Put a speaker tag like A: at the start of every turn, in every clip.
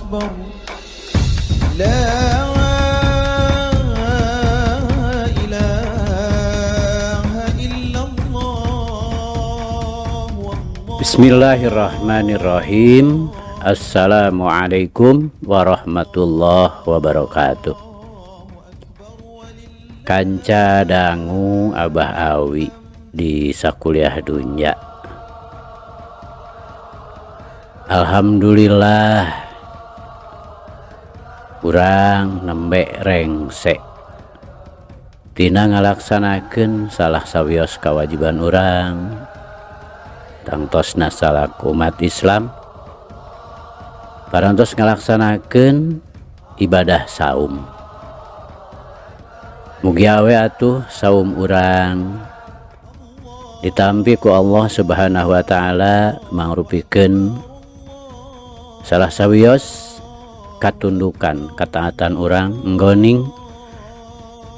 A: أكبر لا إله إلا الله والله.
B: Bismillahirrahmanirrahim. Assalamualaikum warahmatullahi wabarakatuh. Kanca dangu Abah Awi di sakuliah dunya. Alhamdulillah, urang nembe rengse tina ngalaksanakeun salah sawios kawajiban urang, tangtosna salaku umat Islam parantos ngalaksanakeun ibadah saum. Mugi awe atuh saum urang ditampi ku Allah Subhanahu wa taala, mangrupikeun salah sawios katundukan kataatan urang nggoning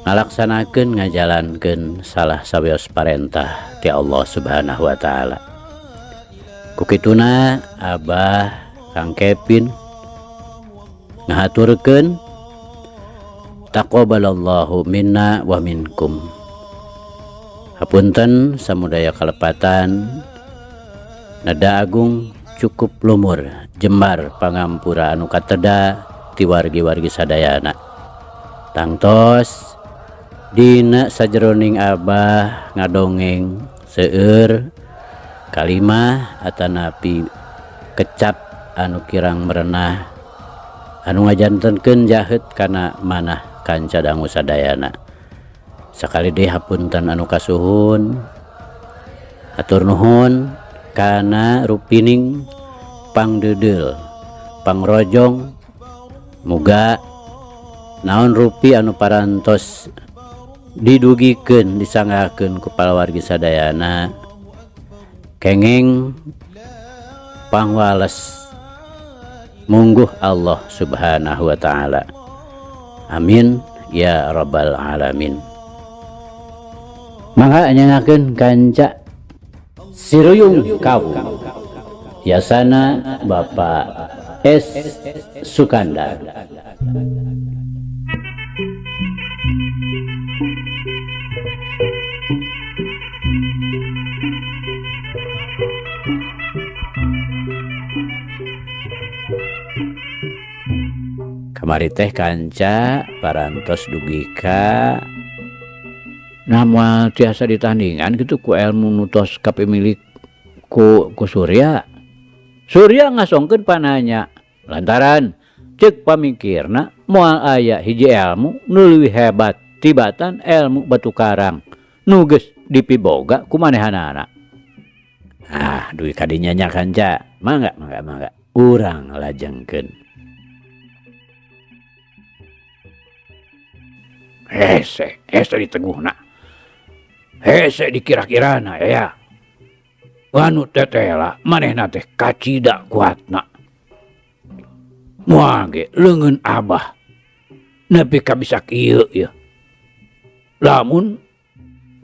B: ngalaksanakeun, ngajalankeun salah sawios parentah ti Allah Subhanahu wa taala. Kukituna Abah Kang Kevin ngahaturkeun taqabbalallahu minna wa minkum. Hapunten samudaya kalepatan, neda agung cukup lumur jembar pangampura anu kateda ti wargi-wargi sadayana. Tangtos dina sajeroning Abah ngadongeng seueur kalimah atanapi kecap anu kirang merenah anu ngajantenkeun jahet kana manah kanca dangu sadayana. Sakali deui hapunten anu kasuhun. Hatur nuhun kana rupining pangdeudeul pangrojong. Muga naon rupi anu parantos didugikeun, disanggakeun ku palawargi sadayana kenging pangwales mungguh Allah Subhanahu wa taala. Amin ya rabbal alamin. Mangga nyangakeun kanca Siruyung Kawung Yasana Bapak S Sukandar. Kamari teh kanca parantos dugi ka nama tiasa ditandingan gitu ku ilmu nu tos kapimilik ku Surya. Surya ngasongkeun pananya lantaran ceuk pamikirna moal aya hiji ilmu nu leuwih hebat tibatan ilmu batu karang nu geus dipiboga ku manehanana. Ah, dugi kadinya nya kanca. Mangga, mangga, mangga. Urang lajengkeun.
C: Hese, hese diteguhna. Hese dikira-kirana ya. Anu tetela manehna teh kacida kuatna. Moal ge leungeun Abah nepi ka bisa kieu ieu. Lamun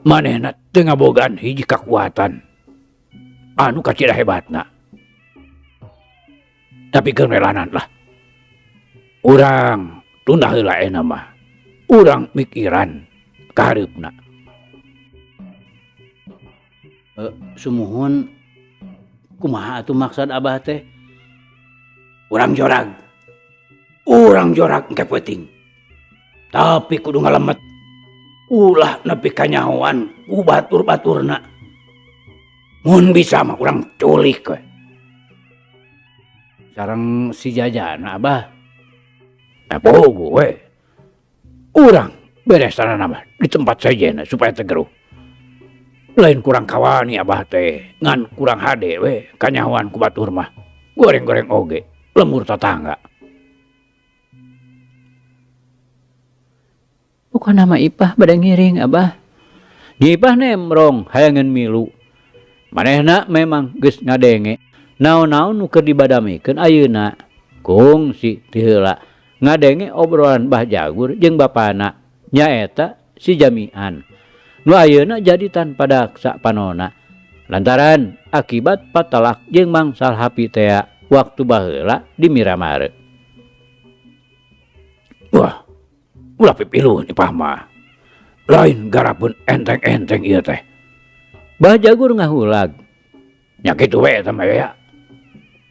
C: manehna teu ngabogaan hiji kakuatan anu kacida hebatna. Tapi keun welanan lah. Urang tunda heula ayeuna mah. Urang mikiran ka hareupna.
B: Sumuhun, kumaha atuh maksud Abah teh?
C: Urang jorag. Urang jorag engke peuting. Tapi kudu ngalemet. Ulah nepi ka nyahoan ku batur-baturna. Mun bisa mah urang culik we.
B: Sareng si Jajana Abah.
C: Pogo we. Urang beresanana mah di tempat sejenna supaya tegeruh. Lain kurang kawani Abah teh, ngan kurang hade we kanyahoan ku batur mah. Goreng-goreng oge, lemur tatangga.
B: Bukan nama Ipah bade ngiring Abah. Nyi Ipah nemrong hayangeun milu. Manehna memang geus ngadenge naon-naon nu keur dibadamikeun ayeuna. Kungsi ti heula ngadenge obrolan Bah Jagur jeung bapana nyaeta si Jamian. Nu ayeuna jadi tanpa daksa panona lantaran akibat patelak jeung mangsal hapi tea waktu baheula di Miramare.
C: Wah, ulah pipiluh Ipah mah. Lain garapeun enteng-enteng ieu teh.
B: Bah Jagur ngahulag.
C: Nya kitu we eta mah ya.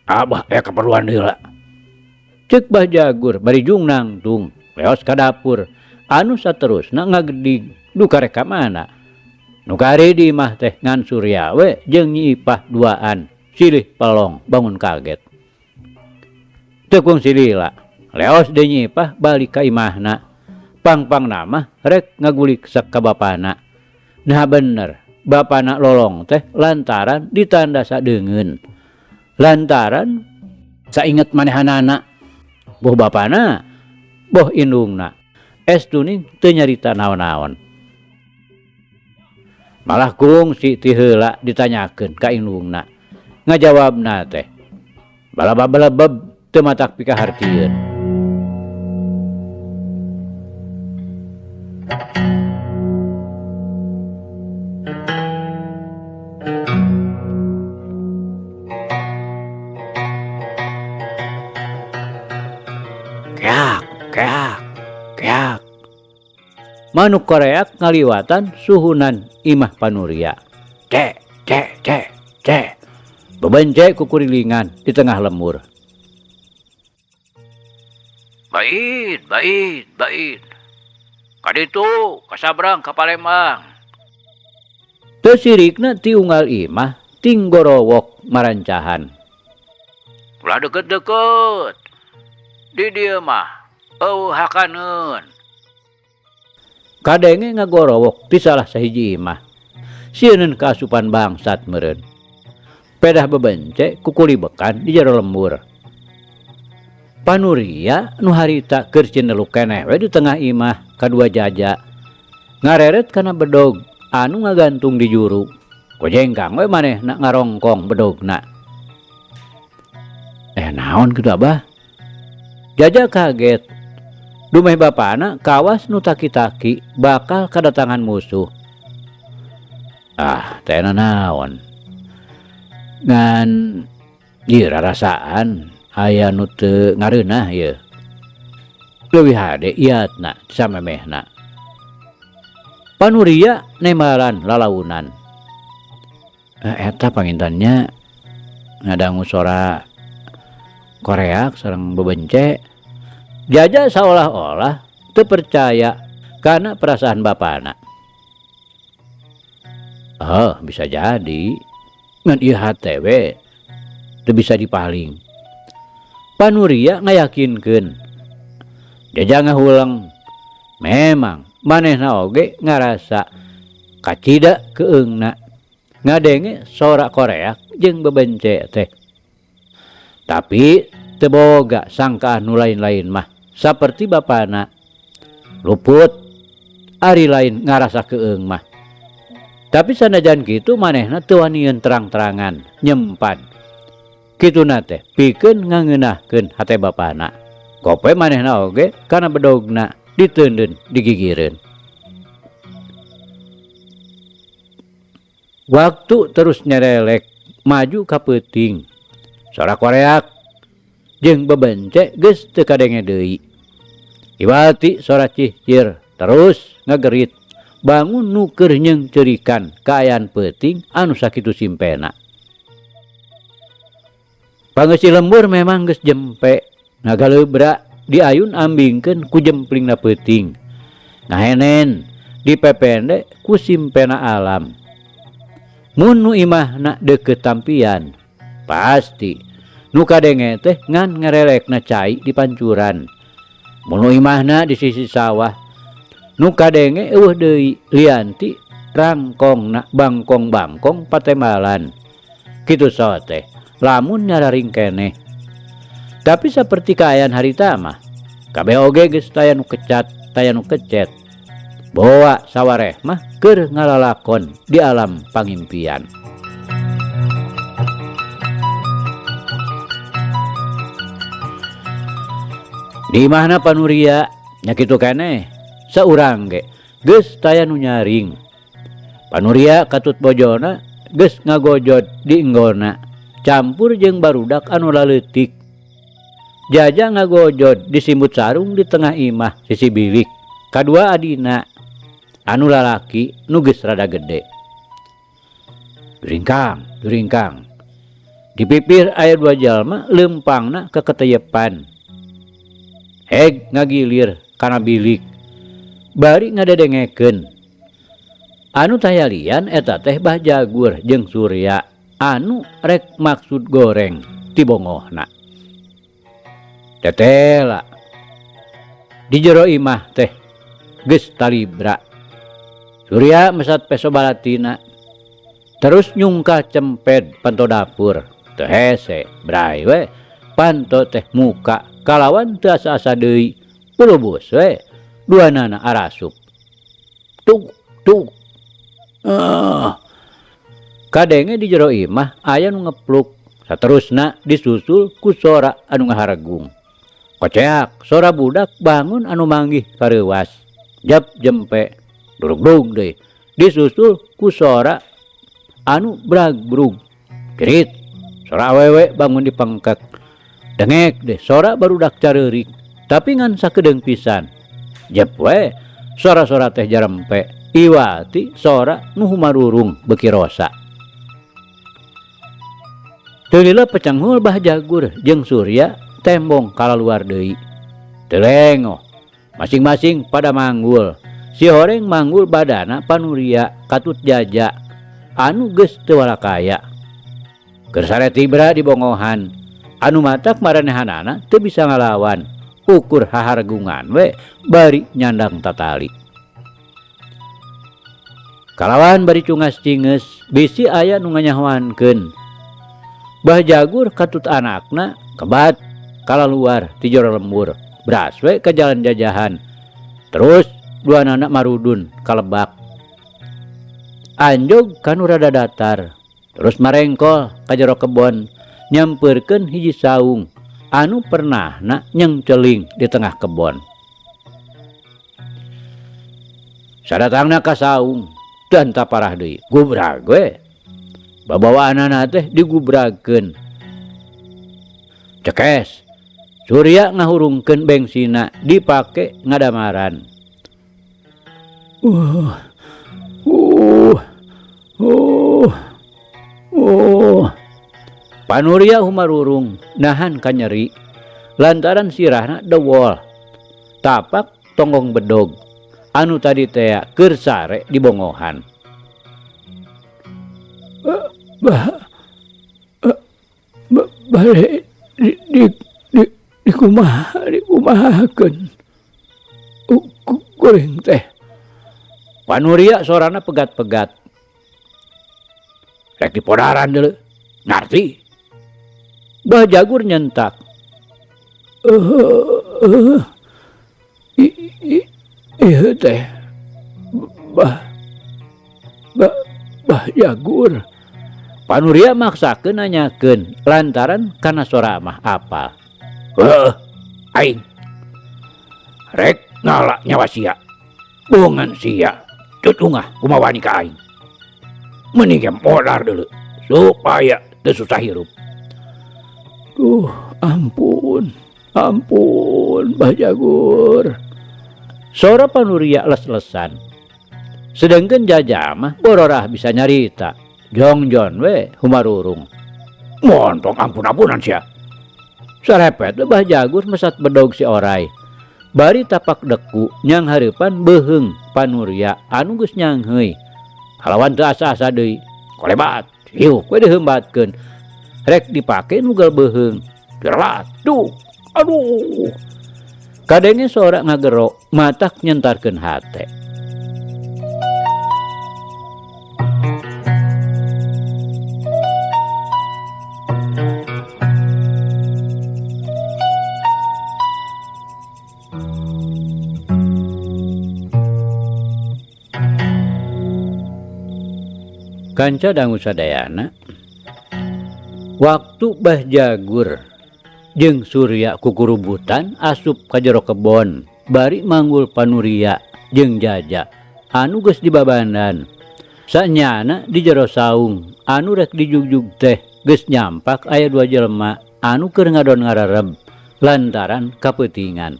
C: Abah aya kaperluan heula.
B: Ceuk Bah Jagur bari jung nangtung leos ka dapur anu saterusna ngagedig duka rek ka mana. Nu kari di imah teh ngan Surya we jeung Nyi Ipah duaan silih pelong bangun kaget. Teu kungsi lila, leos deui Nyi Ipah balik ka imahna. Pang-pangna mah rek ngagulik sek ka bapana. Nah bener, bapana lolong teh lantaran ditanda sadeungeun. Lantaran sainget manehanana, boh bapana, boh indungna. Estuning teu nyarita naon-naon. Malah kungsi ti heula ditanyakeun ka indungna. Ngajawabna teh balabab-balabab teu matak pikahartieun. Keak, keak, keak. Manuk koreak ngaliwatan suhunan imah Panuria. Cek, cek, cek, cek. Bebence kukurilingan di tengah lembur.
C: Bait, bait, bait. Kaditu, kasabrang ka Palembang.
B: Teu sirikna ti unggal imah tinggorowok marancahan.
C: Ulah deket-deket. Di dieu mah eueuh hakaneun.
B: Kadenge ngagorowok ti salah sahiji imah. Sieun kaasupan bangsat meureun. Pedah bebence kukulibekan di jero lembur. Panuria nu harita keur cineluk keneh we di tengah imah kadua jaja. Ngareret kana bedog anu ngagantung di juru. Kojengkang we manehna ngarongkong bedogna. Naon kitu Abah? Jaja kaget. Dumeh bapana kawas nu taki-taki bakal kadatangan musuh. Ah, teh naon? Ngan ieu rarasaan aya nu teu ngareunah ieu. Leuwih hade iatna samemehna. Panuria nembalan lalaunan. Eta pangintannya ngadangu sora koreak sareng bebence. Jaja seolah-olah teu percaya kana perasaan bapana. Oh, bisa jadi. Ngan ieu hate we teu bisa dipaling. Panuria ngayakinkeun. Jaja ngahuleng. Memang manehna oge ngarasa kacida keungna ngadenge sora koreak jeung bebence teh. Tapi teu boga sangkaan nu lain-lain mah saperti bapana. Luput ari lain ngarasa keung mah. Tapi sanajan kitu manehna teu wanieun terang-terangan nyempan. Kituna teh pikeun ngangeunahkeun hate bapana. Kope manehna oge kana bedogna diteundeun digigireun. Waktu terus nyerelek maju ka peuting. Sora koreak jeung bebence geus teu kadenge deui. Iwati sora cihcir terus ngagerit. Bangun nu keur nyeungceurikan kaayaan peuting anu sakitu simpena. Pangeusi lembur memang geus jempe, ngagaleubra diayun ambingkeun ku jemplingna peuting. Ngahenen dipepende ku simpena alam. Mun nu imahna deukeut tampian, pasti nu kadenge teh ngan ngarelekna cai di pancuran. Mun nu imahna di sisi sawah, nu kadenge eueuh deui lianti rangkongna bangkong-bangkong patembalan. Kitu saha teh lamun nyararing keneh. Tapi saperti kaayaan harita mah, kabeh oge geus taya nu kecat, taya nu kecet. Boa sawareh mah keur ngalalakon di alam pangimpian. Di imahna Panuria nya kitu keneh, saurang ge geus taya nu nyaring. Panuria katut bojona geus ngagojod di enggona, campur jeung barudak anu laleutik. Jaja ngagojod disimbut sarung di tengah imah sisi bilik kadua adina anu lalaki nu geus rada gede. Duringkang, duringkang. Di pipir aya dua jalma leumpangna keketeyepan. Heg ngagilir kana bilik bari ngadedengekeun. Anu tayalian eta teh Bah Jagur jeung Surya anu rek maksud goreng ti bongohna. Tetela di jero imah teh geus talibra. Surya mesat peso balatina terus nyungkah cemped panto dapur. Teu hese bray we panto teh muka kalawan teu asa-asa deui pulubus we duanana arasup. Tuk tuk. Kadenge di jero imah aya nu ngepluk saterusna disusul ku sora anu ngaharegung. Koceak sora budak bangun anu manggih kareuwas. Jap jempe durug-durug deui disusul ku sora anu brag-brug. Cerit sora awewe bangun dipengkek. Dengek deh sora barudak careurik tapi ngan sakedeung pisan. Jep we sora-sora teh jarempe iwati sora nu humarurung beuki rosa. Teu lila pecenghul Bah Jagur jeung Surya tembong kalaluar deui. Teu lengoh masing-masing pada manggul. Si horeng manggul badana Panuria katut Jaja anu geus teu walakaya. Keur sare tibra di bongohan anu matak maranehanana teu bisa ngalawan. Ukur hahargungan we bari nyandang tatali. Kalawan bari cungas-cinges bisi aya nu nganyahoankeun. Bah Jagur katut anakna kebat kalaluar ti jero lembur. Beras we ka jalan jajahan. Terus dua anak marudun kalebak. Anjog kanu rada datar. Terus marengkol ka jero kebon nyampeurkeun hiji saung anu pernahna nyengceling di tengah kebon. Sadatangna ka saung dan taparah deui gubrag we. Babawaanana teh digubragkeun. Cekes Surya ngahurungkeun bengsina dipake ngadamaran. Panuria humarurung nahan kanyeri lantaran sirahna dewol. Tapak tonggong bedog anu tadi tea keur sare di bongohan.
C: Bale di kumaha dikumahakeun goreng teh.
B: Panuria sorana pegat-pegat. Rek dipodaran deuleu. Ngarti. Bah Jagur nyentak.
C: Ieu teh Bah Jagur.
B: Panuria maksakeun nanyakeun lantaran kana sora mah apal.
C: Heuh, aing rek ngala nyawa sia. Bongan sia cucungah kumawani ka aing. Mending ge modar deuleu supaya teu susah hirup. Duh, ampun, ampun Bah Jagur.
B: Sora Panuria les-lesan. Sedangkan Jaja mah bororah bisa nyarita. Jongjon we humarurung.
C: Montong ampun-ampunan sia.
B: Sarepet Bah Jagur mesat bedog si orai. Bari tapak deku nyang hareupan beuheung Panuria anu geus nyangheuy. Kalawan teu asa-asa deui. Kolebat, hiuk we dihembatkeun. Rek dipake nugal beuheung. Gerelat, duh, aduh. Kadenge sora ngagero, matak nyentarkeun hate. Kanca dangu sadayana, waktu Bah Jagur jeung Surya kukurubutan asup ka jero kebon bari manggul Panuria jeung Jaja anu geus dibabandan. Sanyana di jero saung anu rek dijugjug teh geus nyampak aya dua jelema anu keur ngadon ngarareb lantaran kapeutingan.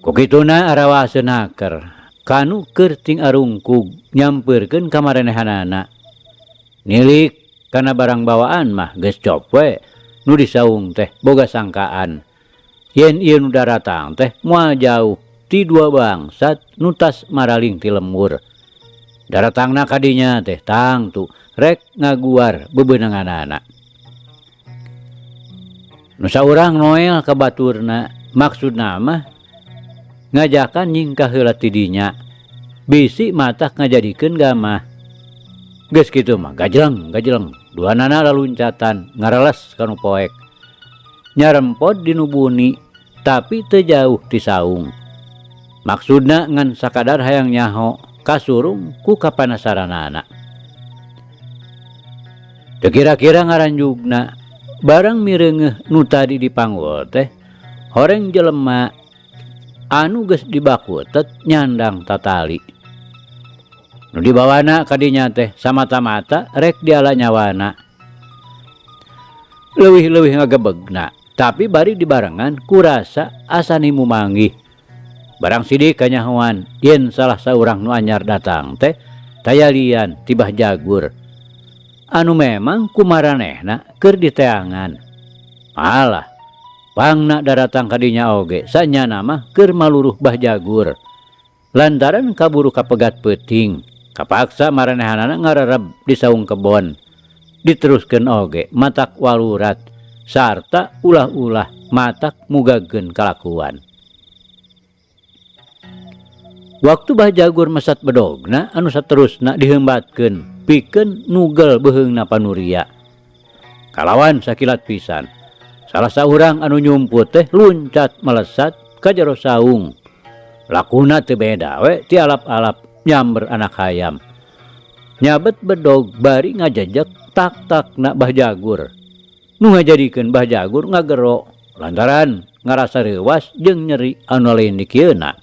B: Ku kituna arawaseun haker kanu keur ting arungkug nyampeurkeun ka marenehanana. Nilik kana barang bawaan mah geus cop we nu disaung teh boga sangkaan. Yen ieu nu daratang teh moal jauh ti dua bangsat nu tas maraling ti lembur. Daratangna ka dinya teh tangtu rek ngaguar bebeunanganana. Nu saurang noel ka baturna maksudna mah ngajakan nyingkah heula ti dinya bisi matak ngajadikeun gamah. Geus kitu mah gajleng gajleng duanana laluncatan ngareles ka nu poek. Nyarempod di nu buni tapi teu jauh ti saung. Maksudna ngan sakadar hayang nyaho kasurung ku kapanasaranana. Teu kira-kira ngaranjugna barang mireungeuh nu tadi dipanggul teh horeng jelema anu geus dibakutet nyandang tatali. Nu dibawana ka dinya teh samata-mata rek diala nyawana. Leuwih-leuwih ngagebegna tapi bari dibarengan kurasa asa nimu manggih. Barang sidik kanyahoan yen salah saurang nu anyar datang teh tayalian tibah jagur. Anu memang kumaranehna keur diteangan. Alah, pangna daratang ka dinya oge sanyana mah keur maluruh bah jagur. Lantaran kaburu kapegat peuting, kapaksa maranehanana ngarereb di saung kebon. Diteruskeun oge matak walurat sarta ulah-ulah matak mugagkeun kalakuan. Waktu bah jagur mesat bedogna anu saterusna diheumbatkeun pikeun nugel beuheungna panuria. Kalawan sakilat pisan, salah saurang anu nyumput teh luncat melesat ka jero saung. Lakuna teu beda we ti alap-alap nyamber anak hayam. Nyabet bedog bari ngajejek tak-takna bah jagur. Nu ngajadikeun bah jagur ngagero lantaran ngarasa reuwas jeung nyeri anu lain dikieuna.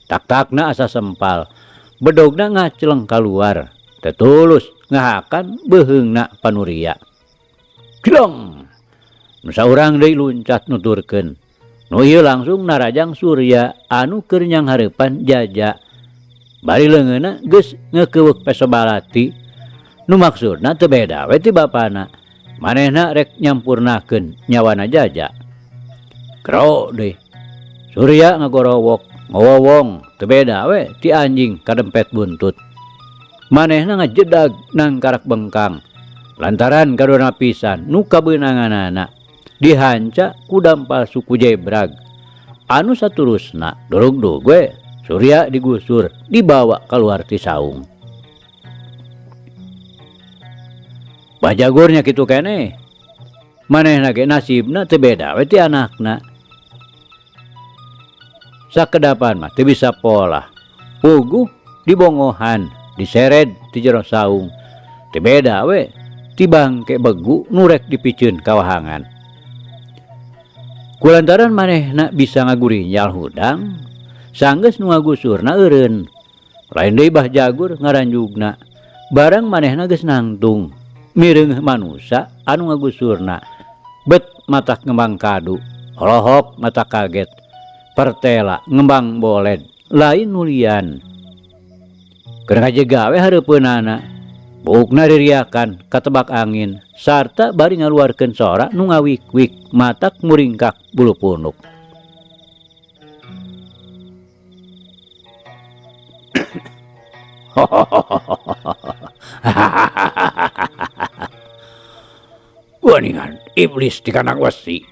B: Tak-takna asa sempal, bedogna ngaceleng kaluar, tetulus ngahakan beuheungna panuria. Cilong! Nu saurang deui luncat nuturkeun. Nu ieu langsung narajang Surya anu keur nyanghareupan jaja. Bari leungeunna geus ngeukeweuk peso balati. Nu maksudna teu beda we ti bapana. Manehna rek nyampurnakeun nyawana jaja. Kero deui. Surya ngagorowok ngowowong teu beda we ti anjing kadempet buntut. Manehna ngajedag nangkarak bengkang. Lantaran kadona pisan nu kabeunanganana dihanca ku dampal suku jebrag. Anu saturusna dorog-dog we Surya digusur dibawa keluar ti saung. Bajagurnya kitu keneh. Manehna ge nasibna teu beda we ti anakna. Sakedapan mah teu bisa polah. Puguh dibongohan, disered ti jero saung. Teu beda we ti bangke begu nu rek dipiceun ka wahangan. Kulantaran manehna bisa ngagurinyal hudang, sanggeus nu ngagusurna eureun. Lain deui bah jagur ngaranjugna. Barang manehna geus nangtung, mireungeuh manusa anu ngagusurna. Bet matak ngembang kadu, olohok matak kaget. Pertela ngembang boled, lain nulian. Keur ngajega we hareupeunana, buukna ririakan katebak angin sarta bari ngaluarkeun sora nu ngawik-wik matak muringkak bulu punuk. Waningan iblis di kandang wesi.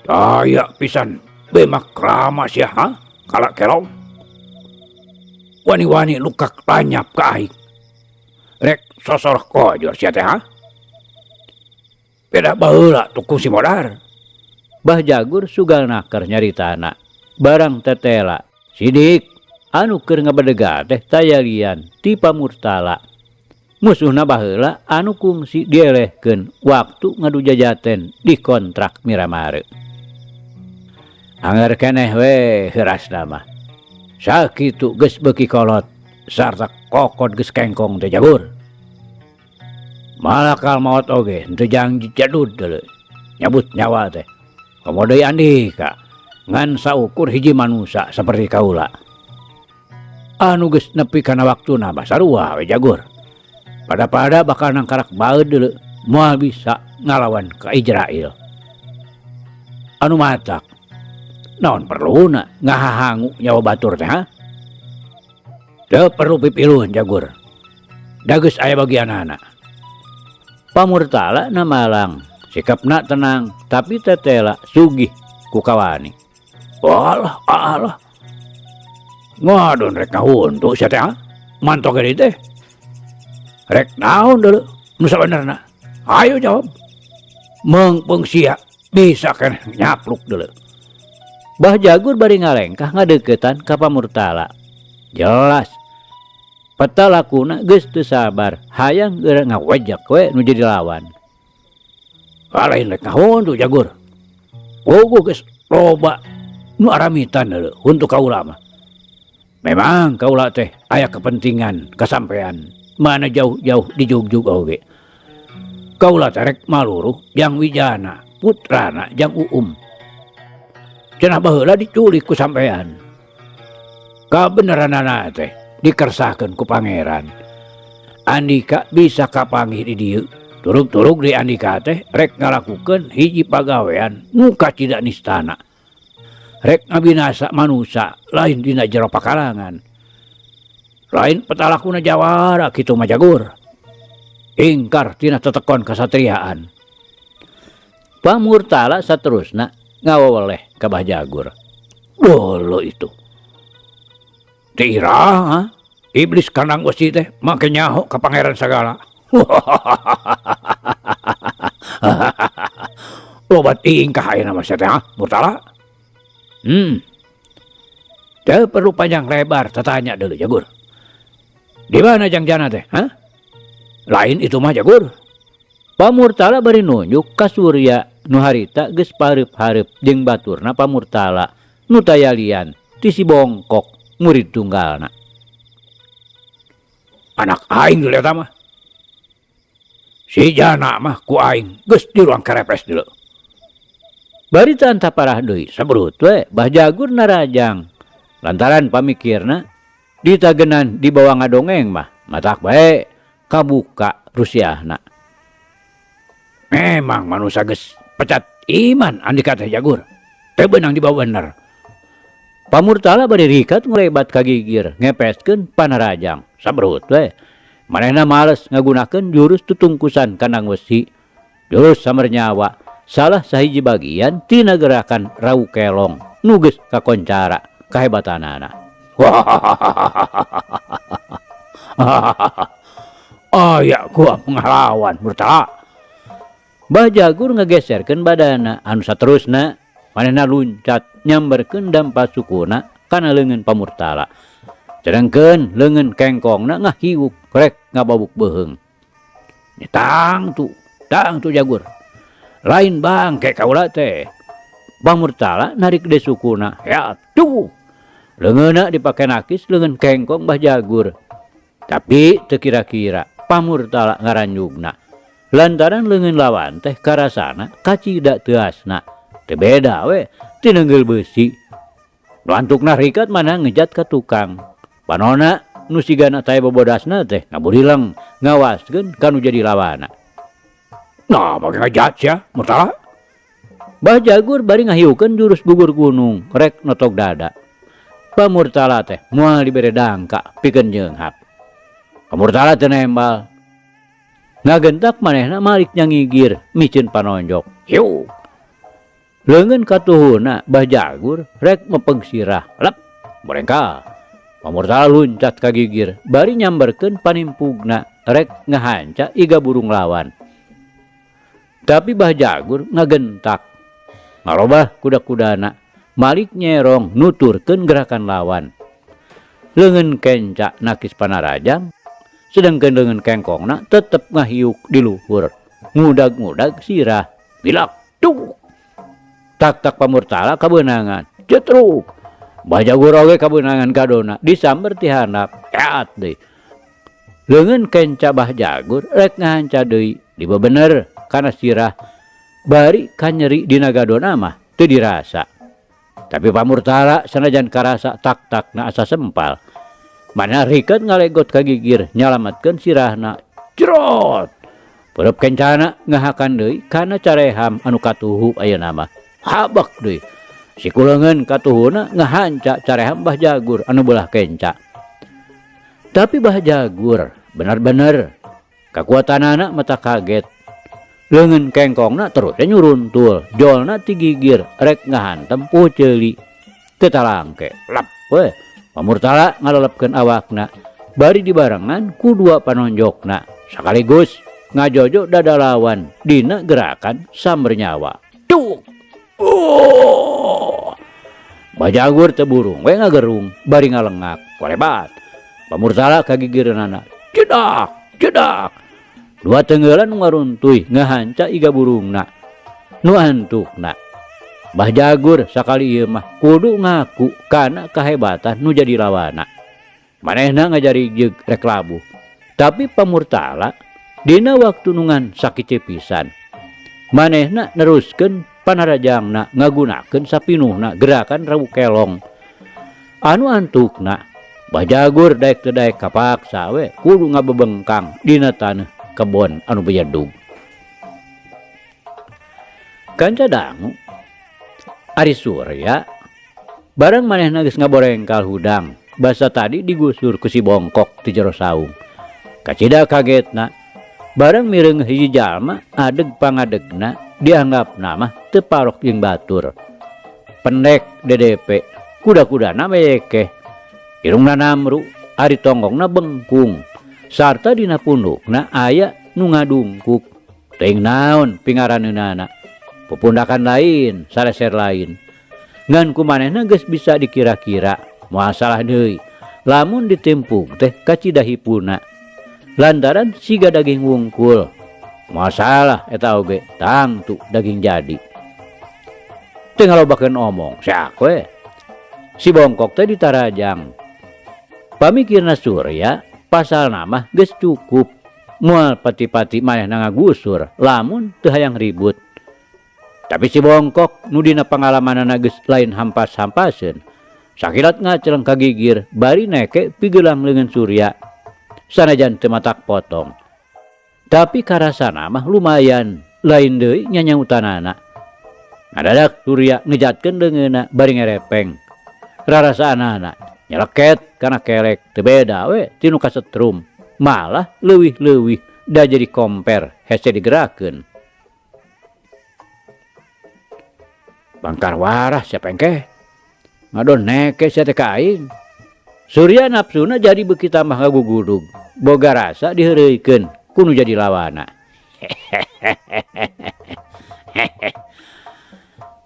B: Daya pisan bemak krama sia ha kalak kelong. Wani-wani lukak lanyap ka aing. Rek sosor kojor sia teh ha. Beda baheula tukung si modar. Bah Jagur sugal naker nyaritana. Barang tetela sidik anu keur ngabedega teh tayalian ti pamurtala. Musuhna baheula anu kungsi dielehkeun waktu ngadu jajaten di kontrak Miramare. Angger keneh we heurasna mah. Sakitu geus beuki kolot sarta kokod geus kengkong teh Jagur. Malakal maot oge henteu jangji jadud deuleu.
C: Nyabut nyawa teh. Komo deui andika ngan saukur hiji manusia seperti kaula. Anu geus nepi kana waktuna mah sarua we jagur. Pada-pada bakal nangkarak baeud deuleu moal bisa ngalawan ka Ijrail. Anu matak naon perluna ngahahangu nyawa batur teh ha? Teu perlu pipilun jagur. Da geus aya bagianana.
B: Pamurtala namalang, sikapna tenang tapi tetela sugih ku kawani.
C: Alah, alah. Ngadon rek ngahuntu sia teh ha? Mantok gede teh. Rek naon deuleu nu sabenerna? Ayo jawab. Meungpeung sia bisa keneh nyapluk deuleu.
B: Bah Jagur bari ngalengkah ngadeukeutan ka Pamurtala. Jelas peta lakuna geus teu sabar, hayang geura ngawejek we nu jadi lawan.
C: Lain rek ngahuntu Jagur. Puguh geus loba nu aramitan deuleu huntu kaula mah. Memang kaula teh aya kepentingan kasampean mana jauh-jauh dijugjug oge. Kaula teh rek maluruh jang Wijana, putrana jang Uum. Cenah baheula diculik ku sampean. Kabeneranana teh dikersahkeun ku pangeran. Andika bisa kapanggih di dieu. Turug-turug di andika teh rek ngalakukeun hiji pagawean nu kacida nistana. Rek ngabinasa manusa lain dina jero pakarangan. Lain petalakuna jawara kitu mah Jagur. Ingkar tina tetekon kasatriaan.
B: Pamurtala saterusna ngawaweleh ka Bah Jagur.
C: Dolo itu. Teu iraha iblis kandang wesi teh make nyaho ka pangeran sagala. Loba tingkah ayeuna mah sia teh, ha, Murtala? Teu perlu panjang lebar tatanya deuleu Jagur. Di mana jang jana teh, ha? Lain itu mah Jagur.
B: Pamurtala bari nunjuk ka Surya nu harita geus pareup-hareup jeung baturna Pamurtala nu tayalian ti si Bongkok murid tunggalna.
C: Anak aing deuleu eta mah. Si jana mah ku aing geus di ruang kerepes deuleu.
B: Bari teu antaparah deui sabrut we Bah Jagur narajang. Lantaran pamikirna ditagenan dibawa ngadongeng mah matak bae kabuka rusiahna.
C: Memang manusia geus pecat iman andika teh Jagur. Teu beunang dibawa bener.
B: Pamurtala bari rikat ngurebat ka gigir ngepeskeun panarajang. Sabrut we. Manehna males ngagunakeun jurus tutungkusan kandang wesi. Jurus samernyawa salah sahiji bagian tina gerakan rau kelong nu geus kakoncara kahebatanana.
C: Aya gua ngalawan Murtala.
B: Bah Jagur ngegeserkeun badana anu saterusna manehna luncat nyamberkeun dampa sukuna kana leungeun Pamurtala. Sedangkeun leungeun kengkongna ngahiuk rek ngababuk beuheung.
C: Tang tu, tang tu Jagur. Lain bangke kaula teh.
B: Pamurtala narik deui sukuna. Ya tuh. Leungeunna dipake nakis leungeun kengkong Bah Jagur. Tapi teu kira-kira Pamurtala ngaranjugna. Lantaran leungeun lawan teh karasana kacida teuasna. Teu beda we ti neungeul beusi. Nu antukna rikat mana ngejat ka tukang. Panona nu sigana tae bobodasna teh ngaburileng ngawaskeun ka nu jadi lawana.
C: Nah, make ngejat sia, Murtala.
B: Bah Jagur bari ngahiukeun jurus gugur gunung rek notog dada. Pamurtala teh moal dibere dangka pikeun nyeunghap. Pamurtala teu nembal. Ngagentak manehna malik nyangigir miceun panonjok. Hiuk. Leungeun katuhuna Bah Jagur rek mepeng sirah. Lep, borengkal. Pamurtala luncat ka gigir bari nyamberkeun panimpugna rek ngahanca iga burung lawan. Tapi Bah Jagur ngagentak. Ngarobah kuda-kudana. Malik nyerong nuturkeun gerakan lawan. Leungeun kenca nakis panarajang, sedangkeun leungeun kengkongna tetep ngahiuk di luhur. Ngudag-ngudag sirah. Bilak tuk. Tak-tak Pamurtala kabeunangan. Cetruk. Bah Jagur oge kabeunangan kadona disamber ti handap. Eat deui. Leungeun kenca Bah Jagur rek ngahanca deui dibebener kana sirah. Bari kanyeri dina gadona mah teu dirasa. Tapi Pamurtala sanajan karasa tak-takna asa sempal. Manehna riket ngalegot ka gigir nyalametkeun sirahna. Jrot! Peureub kencana ngahakan deui kana careham anu katuhu ayeuna mah. Habek deui. Siku leungeun katuhuna ngahanca careham Bah Jagur anu beulah kenca. Tapi Bah Jagur bener-bener kakuatanana mata kaget. Leungeun kengkongna terus we nyuruntul, jolna ti gigir rek ngahantem puh ceuli. Teu talangke, lep we. Pamurtala ngalelepkeun awakna bari dibarengan ku dua panonjokna sakaligus ngajojo dada lawan dina gerakan samber nyawa. Cuk! Oh! Bajagur teu burung we ngagerung bari ngalengak, kolebat. Pamurtala kagigireunana, cedak, cedak. Dua tenggelan nu ngaruntuy ngahanca iga burungna nu antukna. Bah Jagur sakali ieu mah kudu ngaku kana kahebatan nu jadi lawana. Manehna ngajari jeung rek labuh. Tapi Pamurtala dina waktu nu ngan sakieu pisan. Manehna neruskeun panarajangna ngagunakeun sapinuhna gerakan rawu kelong. Anu antukna Bah Jagur daek teu daek kapaksa we kudu ngabebengkang dina taneuh kebon anu bejedug. Kanca dangu Ari Surya barang manehna geus ngaborengkal hudang basa tadi digusur ku si Bongkok ti jero saung. Kacida kagetna barang mireung hiji jalma adeg pangadegna dianggapna mah teu parok jeung batur. Pendek DDP, kuda-kudana meyekeh. Irungna namru, ari tonggongna bengkung. Sarta dina pundukna aya nu ngadungkuk. Teuing naon pingaraneunana. Pupundakan lain, sareser lain. Ngan ku manehna geus bisa dikira-kira, moal salah deui. Lamun ditimpuk teh kacida hipuna. Lantaran siga daging wungkul. Moal salah eta oge, tangtu daging jadi. Teu ngalobakeun omong, seak we. Si Bongkok teh ditarajang. Pamikirna Surya, pasal mah geus cukup. Moal pati-pati manehna ngagusur, lamun teu hayang ribut. Tapi si Bongkok nu dina pangalamanana geus lain hampas-hampaseun. Sakilat ngaceleng ka gigir, bari neke pigelang leungeun Surya. Sanajan teu matak potong. Tapi karasana mah lumayan, lain deui nyanyautanana. Ngadadak Surya ngejatkeun leungeunna bari ngerepeng. Rarasaanana nyeleket kana kelek teu beda we ti nu kasetrum. Malah leuwih-leuwih da jadi komper hese digerakeun. Bangkar warah siapa engke? Ngadon neke sia teh ka aing. Surya nafsuna jadi beuki tambah ngagugudug. Boga rasa diheureuykeun ku nu jadi lawana.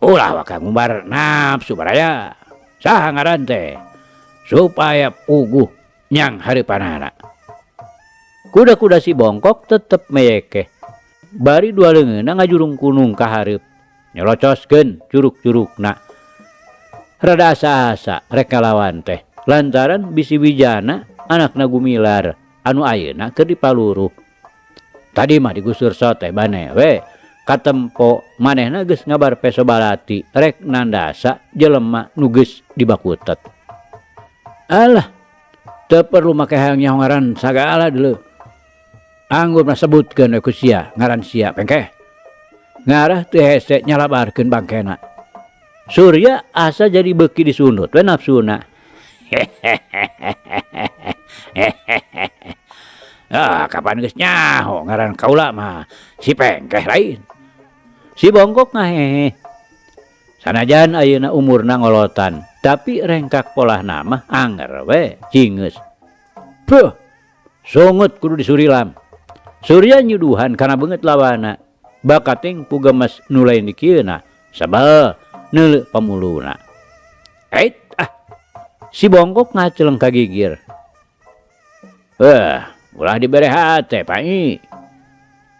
B: Ulah waka ngumbar nafsu baraya. Saha ngaran teh? Supaya puguh nyang hareupanana. Kuda-kuda si Bongkok tetep meyekeh. Bari dua leungeunna ngajurung kunung ka hareup. Nyelocoskeun curug-curugna. Rada asa-asa rek ngalawan teh. Lantaran bisi wijana anakna gumilar anu ayeuna keur dipaluruh. Tadi mah digusur soteh bane we. Katempo manehna geus ngabar peso balati rek nandasa jelema nu geus dibakutet. Alah, teu perlu make hayang nyaho ngaran sagala deuleu. Anggur mah sebutkeun we ku sia ngaran sia pengkeh. Ngarah teu hese nyalabarkeun bangkena. Surya asa jadi beuki disundut we nafsuna. Ah, kapan geus nyaho ngaran kaula mah si pengkeh lain. Si Bongkok ngahehe. Sanajan ayeuna umurna ngolotan, tapi rengkak polahna mah anger we cingeus. Puh, sungut kudu disurilam. Surya nyuduhan kana beungeut lawana. Bakating pugemes nu lain dikieuna, sebel neuleuh pamuluna. Eit ah. Si Bongkok ngaceleng ka gigir. Ulah dibere hate, Pak.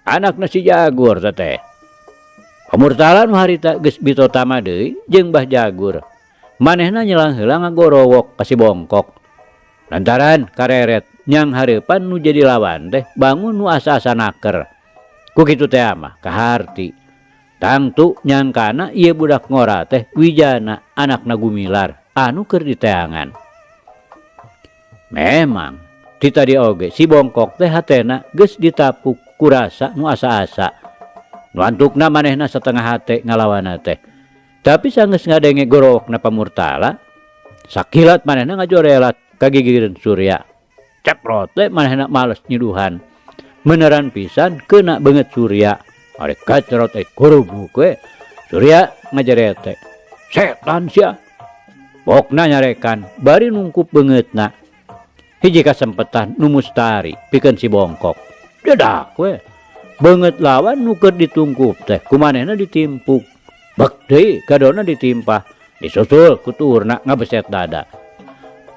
B: Anakna si Jagur teh. Pamurtala nu harita geus bitotama deui jeung Bah Jagur. Manehna nyelang heula ngagorowok ka si Bongkok. Lantaran kareret nyang hareupan nu jadi lawan teh bangun nu asa-asa naker. Ku kitu teh mah kaharti. Tangtu nyangkana ieu budak ngora teh Wijana anakna Gumilar anu keur diteangan. Memang ti tadi oge si Bongkok teh hatena geus ditapuk ku rasa nu asa-asa. Nu antukna manehna satengah hate ngalawanna teh. Tapi sanggeus ngadenge gorowokna Pamurtala, sakilat manehna ngajorelat ka gigireun Surya. Ceprot we manehna males nyiduhan. Meneran pisan keuna beungeut Surya. Arek kacerot kurubuk we. Surya ngajerete. Setan sia. Pokna nyarekan bari nungkup beungeutna. Hiji kasempetan nu mustari pikeun si Bongkok. Dedak we. Beungeut lawan nu keur ditungkup teh kumanehna ditimpuk. Bek deui gadona ditimpah. Disusul ku tuurna ngabeset dada.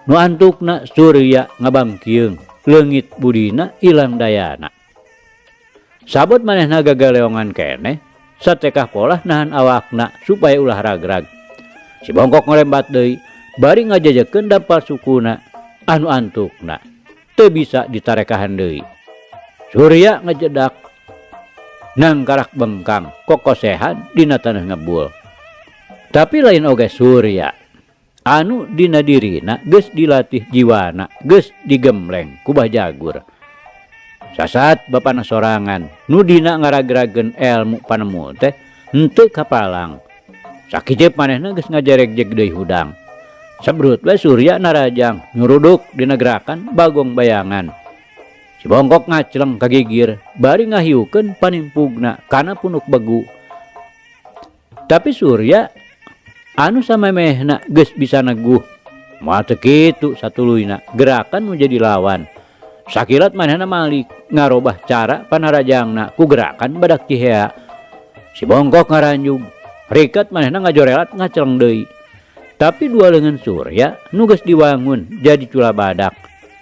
B: Nu antukna Surya ngabangkieung, leungit budina ilang dayana. Sabot manehna gagaleongan keneh, satekah polah nahan awakna supaya ulah ragrag. Si Bongkok ngalembat deui, bari ngajejekeun dampal sukuna anu antukna teu bisa ditarekahan deui. Surya ngejedak nangkarak bengkang kokosehan dina taneuh ngebul. Tapi lain oge Surya anu dina dirina geus dilatih jiwana, geus digembleng ku Bah Jagur. Sasat bapana sorangan nu dina ngaragrageun elmu panemu teh henteu kapalang. Sakijep manehna geus ngajaregjeg deui hudang. Sebrut we Surya narajang nyuruduk dina gerakan bagong bayangan. Si Bongkok ngacleng ka gigir bari ngahiukeun panimpugna kana punuk begu. Tapi Surya anu samemehna geus bisa neguh. Moal teu kitu satuluyna gerakan nu jadi lawan. Sakilat manehna malik ngarobah cara panarajangna ku gerakan badak cihea. Si Bongkok ngaranjug, rikat manehna ngajorelat ngacleng deui. Tapi dua leungeun Surya nu geus diwangun jadi cula badak.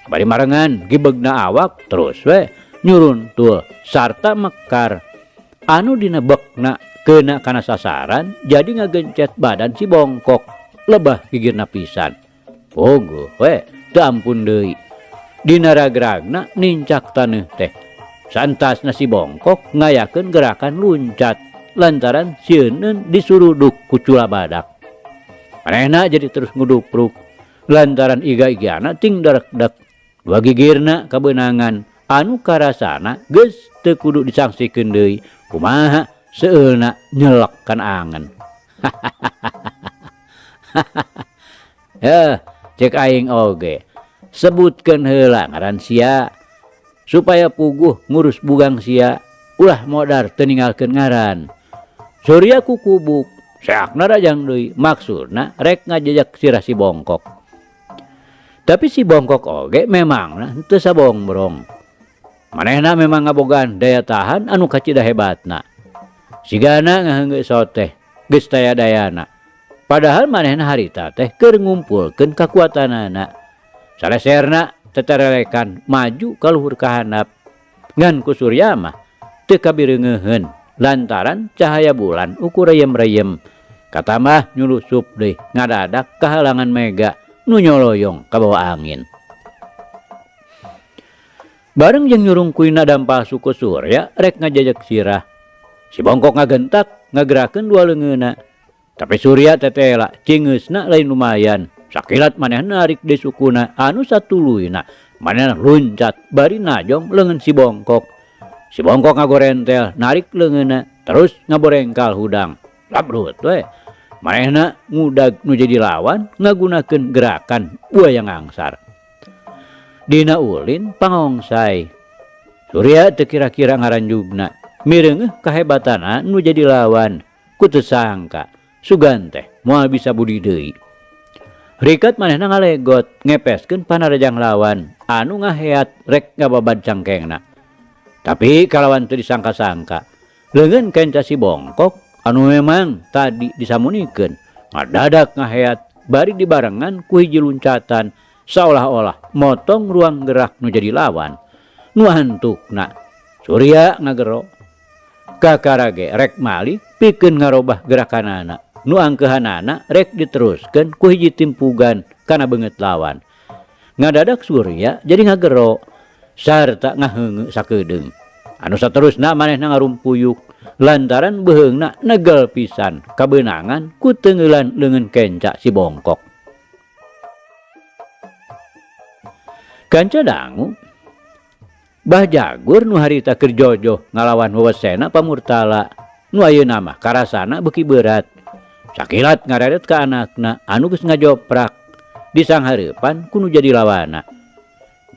B: Bari marengan gibegna awak terus we nyuruntul sarta mekar. Anu dina bekna kena kana sasaran jadi ngagencet badan si Bongkok lebah gigirna pisan. Pogo we teu ampun deui. Dina ragragna nincak taneuh teh. Santasna si Bongkok ngayakeun gerakan luncat lantaran sieuneun disuruduk ku cula badak. Manehna jadi terus ngudupruk lantaran iga-igana ting darekdek. Dua gigirna kabeunangan anu karasana geus teu kudu disangsikeun deui. Kumaha seueulna nyelek kana angen. Heh, cek aing oge. Sebutkeun heula ngaran sia supaya puguh ngurus bugang sia ulah modar teu ninggalkeun ngaran. Surya kukubuk seakna rajang deui maksudna rek ngajejak sirah si Bongkok. Tapi si Bongkok oge memangna henteu sabongbrong. Manehna memang ngabogaan daya tahan anu kacida hebatna. Sigana ngaheunggeus soteh geus taya dayana. Padahal manehna harita teh keur ngumpulkeun kakuatanana. Saleserna teterelekan maju ka luhur ka handap. Ngan ku Surya mah teu kabireungeuheun lantaran cahaya bulan ukur reyem-reyem. Katamah nyulusup deui ngadadak kahalangan mega nu nyoloyong kabawa angin. Bareng jeung nyurungkuina dampal suku Surya rek ngajejek sirah. Si Bongkok ngagentak ngagerakeun dua leungeunna. Tapi Surya tetela cingeusna lain lumayan. Sakilat manehna narik deui sukuna anu satuluyna. Manehna luncat bari najong leungeun si Bongkok. Si Bongkok ngagorentel narik leungeunna terus ngaborengkal hudang. Labrut we. Manehna ngudag nu jadi lawan ngagunakeun gerakan buaya ngangsar. Dina ulin pangongsai. Surya teu kira-kira ngaranjugna. Mireungeuh kahebatana nu jadi lawan. Ku teu sangka sugan teh moal bisa budi deui. Rikat manehna ngalegot ngepeskeun panarajang lawan anu ngaheat rek ngababad cangkengna. Tapi kalawan teu disangka-sangka leungeun kenca si Bongkok anu memang tadi disamunikeun ngadadak ngaheat bari dibarengan ku hiji luncatan seolah-olah motong ruang gerak nu jadi lawan. Nu antukna Surya ngagero kakarage rek malik pikeun ngarobah gerakanana. Nu angkeuhanana rek diteruskeun ku hiji timpugan kana beungeut lawan. Ngadadak Surya jadi ngagero sarta ngaheungeu sakedeung. Anu saterusna manehna ngarumpuyuk lantaran beuheungna negel pisan kabeunangan ku teungeulan leungeun kenca si Bongkok. Kanca dangu Bah Jagur nu harita keur jojoh ngalawan wewesena Pamurtala nu ayeuna mah karasana beuki berat. Sakilat ngareret ka anakna anu geus ngajoprak disanghareupan ku nu jadi lawana.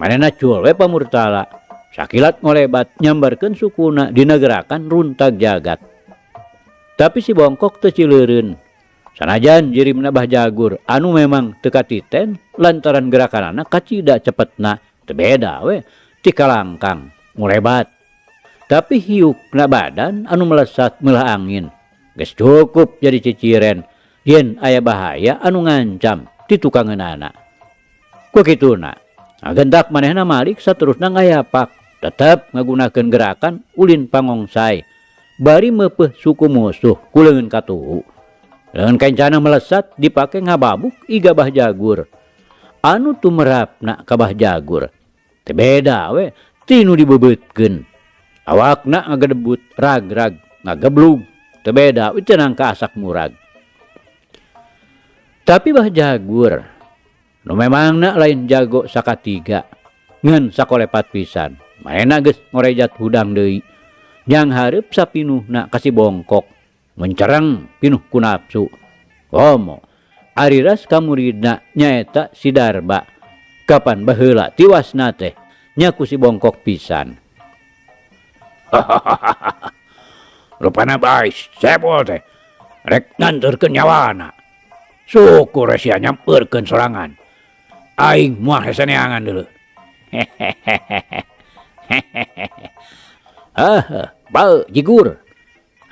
B: Manehna cul we Pamurtala. Sakilat ngolebat nyambarkeun sukuna dina gerakan runtag jagat. Tapi si Bongkok teu cileureun. Sanajan jirimna Bah Jagur anu memang teu katiten lantaran gerakanana kacida cepetna teu beda we ti kalangkang ngolebat. Tapi hiukna badan anu melesat meulah angin. Geus cukup jadi ciciren yen aya bahaya anu ngancam ti tukangeunana. Ku kituna, agendak manehna malik saterusna ngayapak. Tetep ngagunakeun gerakan ulin pangongsai bari meupeuh suku musuh ku leungeun katuhu. Leungeun kencana melesat dipake ngababuk iga Bah Jagur. Anu tumerapna ka Bah Jagur teu beda we ti nu dibebeutkeun. Awakna ngagedebut rag-rag ngageblug teu beda we cenang ka asak murag. Tapi Bah Jagur nu memangna lain jago sakatiga ngan sakolepat pisan. Manehna geus ngorejat hudang deui. Nyang hareup sapinuhna ka si Bongkok mencereng pinuh ku nafsu. Komo ari ras ka muridna nyaeta si Darba. Kapan baheula tiwasna teh nya ku si Bongkok pisan.
C: Rupana bae sepol teh rek nganterkeun nyawana. Syukur sia nyampeurkeun sorangan. Aing moal hese neangan deuleu.
B: Ah, bau jigur.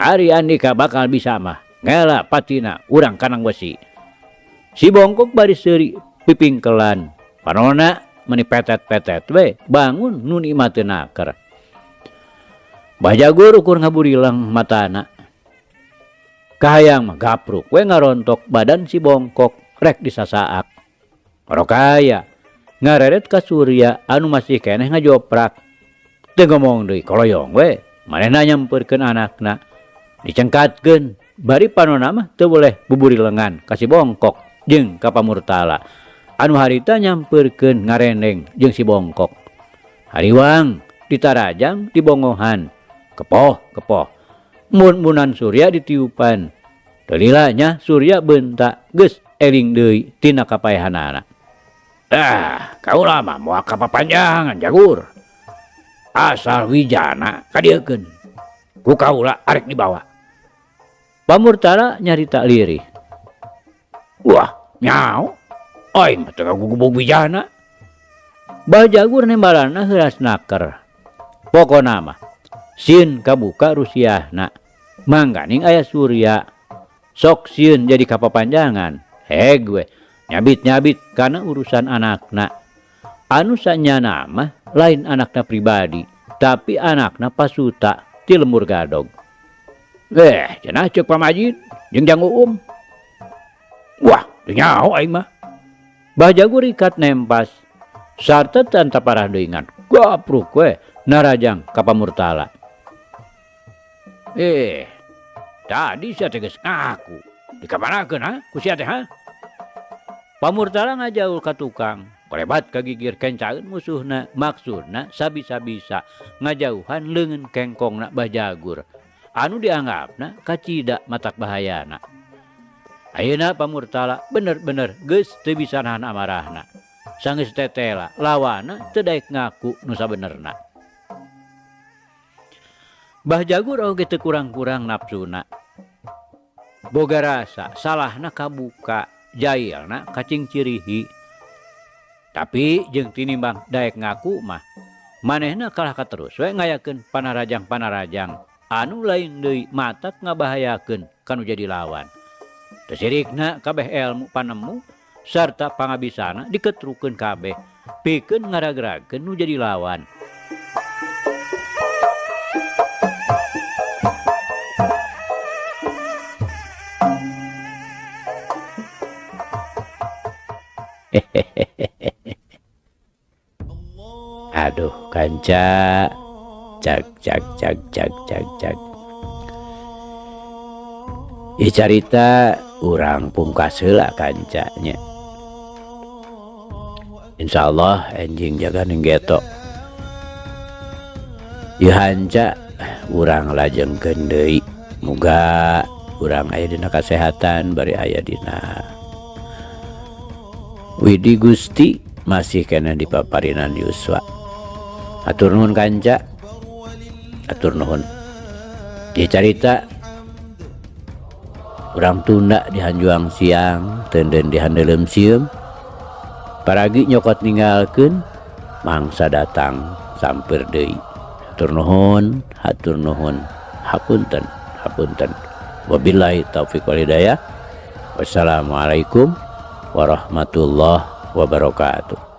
B: Ari Andika bakal bisa mah ngela patina urang kanang besi. Si Bongkok bari seuri pipingkelan. Panona meni petet-petet we bangun nu nikmat teu naker. Bah Jagur ukur ngaburilang matana. Kahayang mah gapruk we ngarontok badan si Bongkok rek disasaak. Rokaya ngareret ka Surya anu masih keneh ngajoprak. Teu ngomong deui koloyong we manehna nyampeurkeun anakna. Dicengkatkeun bari panona mah teu boleh buburi lengan ka si Bongkok jeung ka Pamurtala. Anu harita nyampeurkeun ngarendeng jeung si Bongkok. Hariwang ditarajang dibongohan. Kepoh kepoh. Mun-munan Surya ditiupan. Teu lila nya Surya beunta geus eling deui tina kapaehanana.
C: Ah, kaula mah moal kapapanjangan Jagur. Asal wijana kadieukeun. Ku kaula arek dibawa.
B: Pamurtala nyarita lirih.
C: Wah, nyao. Aing mah teu ngagugubug wijana.
B: Bah Jagur nembalana heuras naker. Pokona mah sieun kabuka rusiahna. Mangganing aya Surya. Sok sieun jadi kapapanjangan. Heg we nyabit-nyabit kana urusan anakna. Anu sanyana mah lain anakna pribadi, tapi anakna pasuta ti lembur gadog.
C: Cenah ceuk pamajid jeung Jang Uum. Wah, teu nyaho aing mah.
B: Bah Jagur ikat nempas sarta teu parah deui ngan gapruk we narajang ka Pamurtala.
C: Tadi sia teh geus ngaku. Dikamanakeun ha ku sia teh ha?
B: Pamurtala ngajaul ka tukang. Kolebat kagigir kencaeun musuhna, maksudna sabisa-bisa ngajauhan leungeun kengkongna Bah Jagur. Anu dianggapna kacida matak bahayana. Ayeuna Pamurtala bener-bener geus teu bisa nahan amarahna. Sanggeus tetela lawana teu daek ngaku nu sabenerna. Bah Jagur oge teu kurang-kurang nafsuna. Boga rasa salahna kabuka, jailna kacing cirihi. Tapi jeung tinimbang daek ngaku mah manehna kalah katerus we ngayakeun panarajang-panarajang anu lain deui matak ngabahayakeun kanu jadi lawan. Teu sirikna kabeh elmu panemu sarta pangabisana diketrukeun kabeh pikeun ngaragragkeun nu jadi lawan. Aduh kanca, Cag cag cag cag cag cag. Ieu carita urang pungkas heula kanca nya. Insyaallah enjing jaga ning geto. Ieu hanca urang lajengkeun deui. Muga urang aya dina kasehatan bari aya dina Widi Gusti masih keneh dipaparinan yuswa. Hatur nuhun kanca. Hatur nuhun. Ieu carita urang tunda di hanjuang siang, teunden di handeuleum sieum. Paragi nyokot ninggalkeun mangsa datang sampeur deui. Hatur nuhun, hatur nuhun. Hapunten, hapunten. Wabillahi taufik wal hidayah. Wassalamualaikum warahmatullahi wabarakatuh.